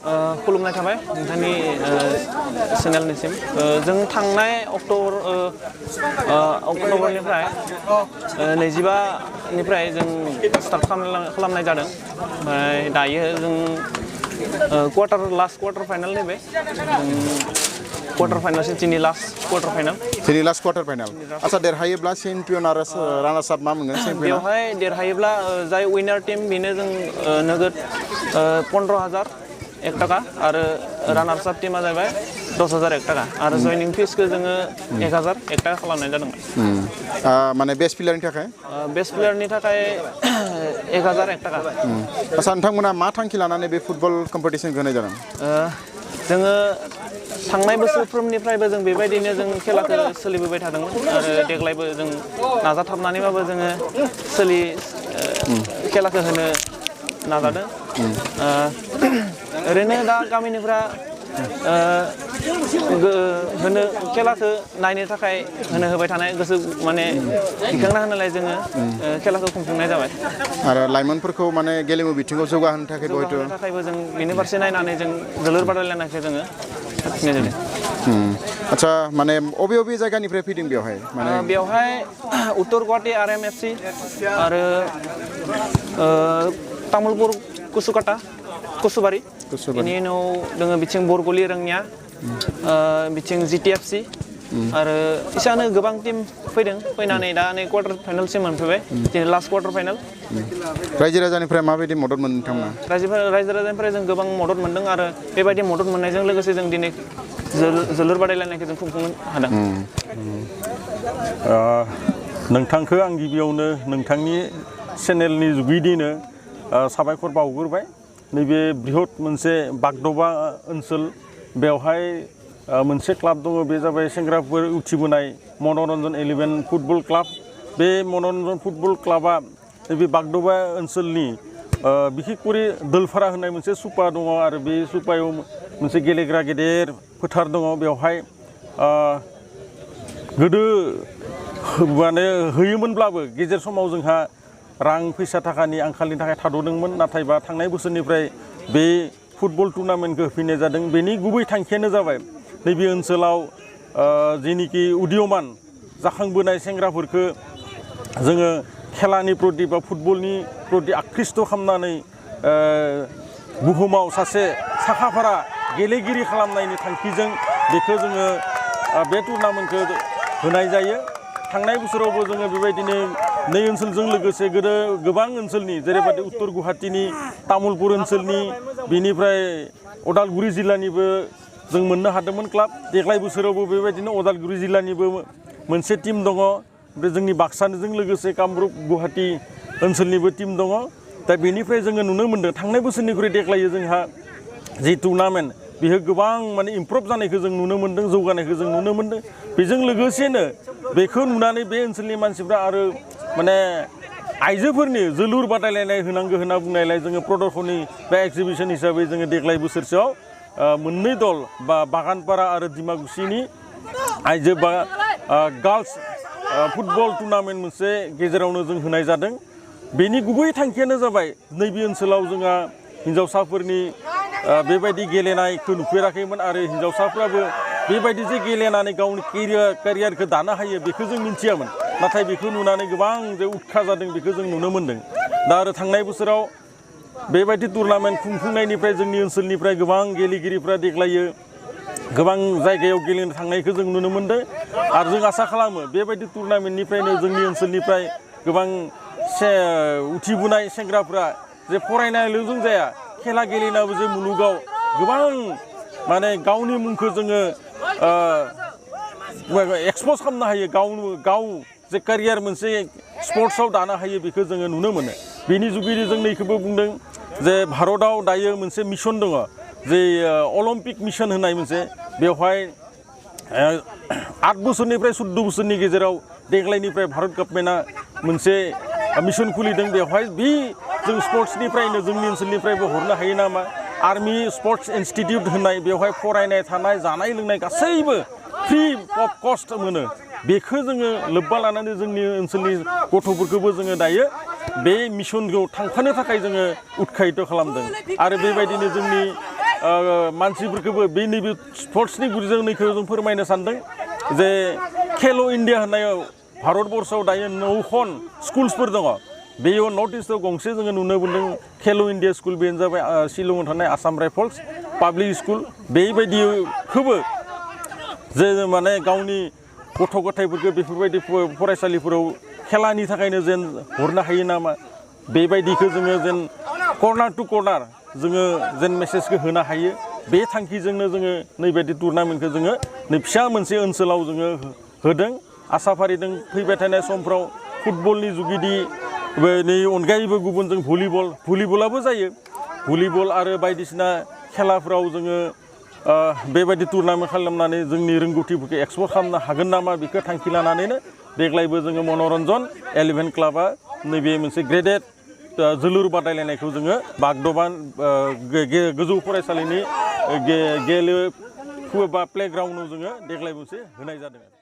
खुलुमनाय थाबाय नोंथांनि चेनेलनिसिम जों थांनाय अक्ट'बरनिफ्राय 25निफ्राय जों स्टार्ट खालामनाय जादों ओमफ्राय दायो जों लास्ट क्वार्टार फाइनाल नैबे क्वार्टार फाइनाल सिटिनि लास्ट क्वार्टार फाइनाल आच्छा देरहायोब्ला चेम्पियन आरो रानार्स आप मा मोनगोन चेम्पियन बेवहाय देरहायोब्ला जाय विनार टीम बेनो जों नोगोद 15,001 टाका आरो रानार्स आप टीमा जाबाय 10,001 टाका आरो जयनिं फिसखौ जोङो 1,001 टाका खालामनाय जादोंमोन माने बेस्ट प्लेयारनि थाखाय 1,001 टाका आच्छा नोंथांमोना मा थांखि लानानै बे फुटबल कम्पिटिसनखौ होनाय जादों जोङो थांनाय बोसोरफ्रोमनिफ्रायबो जों बेबायदिनो जों खेलाखौ सोलिबोबाय थादोंमोन आरो देग्लायबो जों नाजाथाबनानैबाबो जोङो खेलाखौ होनो नाजादों ओरैनो दा गामिनिफ्रा खेलाखौ नायनो थाखाय होबाय थानाय गोसो माने दिखांना होनायलाय जोङो खेलाखौ खुंफुंनाय जाबाय आरो लाइमोनफोरखौ माने गेलेमु बिथिङाव जौगाहोनो थाखायबो जों बेनि फारसे नायनानै जों जोलुर बादायलायनायखौ जोङो आच्छा माने अबे जायगानिफ्राय फैदों बेवहाय बेवहाय उत्तर गुवाहाटी RMFC आरो तामुलपुर कुसुबारि बेनि उनाव दोङो बिथिं बरगलि रोंनिया बिथिं GTFC आरो इसानो गोबां टीम फैनानै दा नै क्वार्टार फाइनालसिम मोनफैबाय दिनै लास्ट क्वार्टार फाइनाल रायजो राजानिफ्राय माबायदि मदद मोनो नोंथांमोना रायजो राजानिफ्राय जों गोबां मदद मोनदों आरो बेबायदि मदद मोननायजों लोगोसे जों दिनै जोलुर बादायलायनायखौ जों खुंफुंनो हादों नोंथांखौ आं गिबियावनो नोंथांनि चेनेलनि जुगिदिनो साबायखर बावग्रोबाय नैबे बृहत मोनसे बागदबा ओनसोल बेवहाय मोनसे क्लाब दङ बे जाबाय सेंग्राफोर उथिबोनाय मनरन्जन 11 फुटबल क्लाब बे मनरन्जन फुटबल क्लाबा बे बागदबा ओनसोलनि बिखेखकरि दोलफारा होननाय मोनसे सुपा दङ आरो बे सुपायाव मोनसे गेलेग्रा गेदेर फोथार दङ बेवहाय गोदो माने होयोमोनब्लाबो गेजेर समाव जोंहा रां फैसा थाखानि आंखालनि थाखाय थाद'दोंमोन नाथायबा थांनाय बोसोरनिफ्राय बे फुटबल टुर्नामेन्टखौ होफैनाय जादों बेनि गुबै थांखियानो जाबाय नैबे ओनसोलाव जेनिखि उदीयमान जाखांबोनाय सेंग्राफोरखौ जोङो खेलानि प्रति बा फुटबलनि प्रति आकृष्ट खालामनानै बुहुमाव सासे साखाफारा गेलेगिरि खालामनायनि थांखिजों बेखौ जोङो बे टुर्नामेन्टखौ होनाय जायो थांनाय बोसोरावबो जोङो बेबायदिनो नै ओनसोलजों लोगोसे गोबां ओनसोलनि जेरैबायदि उत्तर गुवाहाटीनि तामुलपुर ओनसोलनि बेनिफ्राय उदालगुरि जिल्लानिबो जों मोननो हादोंमोन क्लाब देग्लाय बोसोरावबो बेबायदिनो उदालगुरि जिल्लानिबो मोनसे टीम दङ बे जोंनि बाक्साजों लोगोसे कामरुप गुवाहाटी ओनसोलनिबो टीम दङ दा बेनिफ्राय जोङो नुनो मोन्दों थांनाय बोसोरनिख्रुइ देग्लाय जोंहा जि टुर्नामेन्ट बेयो गोबां माने इमप्रुभ जानायखौ जों नुनो मोन्दों जौगानायखौ जों नुनो मोन्दों बेजों लोगोसेनो बेखौ नुनानै बे ओनसोलनि मानसिफ्रा आरो माने आइजोफोरनि जोलुर बादायलायनाय होनांगौ होनना बुंनायलाय जोङो प्रदर्शनी बा एक्जिबिसन हिसाबै जोङो देग्लाय बोसोरसेयाव मोननै दल बा बागानपारा आरो दिमाकुसिनि आइजो बा गार्ल्स फुटबल टुर्नामेन्ट मोनसे गेजेरावनो जों होनाय जादों बेनि गुबै थांखियानो जाबाय नैबे ओनसोलाव जोंहा हिन्जावसाफोरनि बेबायदि गेलेनायखौ नुफेराखैमोन आरो हिन्जावसाफ्राबो बेबायदि जे गेलेनानै गावनि केरियारखौ दानो हायो बेखौ जों मिन्थियामोन नाथाय बेखौ नुनानै गोबां जे उत्सा जादों बेखौ जों नुनो मोन्दों दा आरो थांनाय बोसोराव बेबायदि टुर्नामेन्ट खुंफुंनायनिफ्राय जोंनि ओनसोलनिफ्राय गोबां गेलेगिरिफ्रा देग्लायो गोबां जायगायाव गेलेनो थांनायखौ जों नुनो मोन्दों आरो जों आसा खालामो बेबायदि टुर्नामेन्टनिफ्रायनो जोंनि ओनसोलनिफ्राय गोबां उथिबोनाय सेंग्राफ्रा जे फरायनायल'जों जाया खेला गेलेनाबो जे मुलुगाव गोबां माने गावनि मुंखौ जोङो एक्सप'ज खालामनो हायो गाव जे केरियार मोनसे स्पर्ट्सआव दानो हायो बेखौ जोङो नुनो मोनो बेनि जुगिदि जों नैखौबो बुंदों जे भारतआव दायो मोनसे मिशन दङ जे अलिम्पिक मिशन होननाय मोनसे बेवहाय 8 बोसोरनिफ्राय 14 बोसोरनि गेजेराव देग्लायनिफ्राय भारत गभर्नमेन्टआ मोनसे मिशन खुलिदों बेवहाय बे जों स्पर्ट्सनिफ्रायनो जोंनि ओनसोलनिफ्रायबो हरनो हायो नामा आर्मी स्पर्ट्स इन्स्टिट्यूट होननाय बेवहाय फरायनाय थानाय जानाय लोंनाय गासैबो फ्रि अफ कस्ट मोनो बेखौ जोङो लोब्बा लानानै जोंनि ओनसोलनि गथ'फोरखौबो जोङो दायो बे मिशनखौ थांफानो थाखाय जोङो उत्साहित खालामदों आरो बेबायदिनो जोंनि मानसिफोरखौबो बे नैबे स्पर्ट्सनि गुरिजों नैखौ जों फोरमायनो सानदों जे खेल' इन्डिया होननायाव भारतबर्षआव दायो 9 स्कुल्सफोर दङ बेयाव नर्थ इस्टआव गंसे जोङो नुनो मोन्दों खेल' इन्डिया स्कुल बेनो जाबाय शिलंआव थानाय आसाम राइफल्स पाब्लिक स्कुल बेबायदिखौबो जे माने गावनि गथ' गथायफोरखौ बेफोरबायदि फरायसालिफोराव खेलानि थाखायनो जेन हरनो हायो नामा बेबायदिखौ जोङो जेन कर्नार टु कर्नार जोङो जेन मेसेजखौ होनो हायो बे थांखिजोंनो जोङो नैबायदि टुर्नामेन्टखौ जोङो नै फिसा मोनसे ओनसोलाव जोङो होदों आसा फारिदों फैबाय थानाय समफ्राव फुटबलनि जुगिदि नि अनगायैबो गुबुन जों भलिबलाबो जायो भलिबल आरो बायदिसिना खेलाफ्राव जोङो बेबायदि टुर्नामेन्ट खालामनानै जोंनि रोंगौथिफोरखौ एक्सप्लर खालामनो हागोन नामा बेखौ थांखि लानानैनो देग्लायबो जोङो मनरन्जन 11 क्लाबा नैबे मोनसे ग्रेडेड जोलुर बादायलायनायखौ जोङो बागदबान गोजौ फरायसालिनि गेले बा प्लेग्राउन्डआव जोङो देग्लाय मोनसे होनाय जादों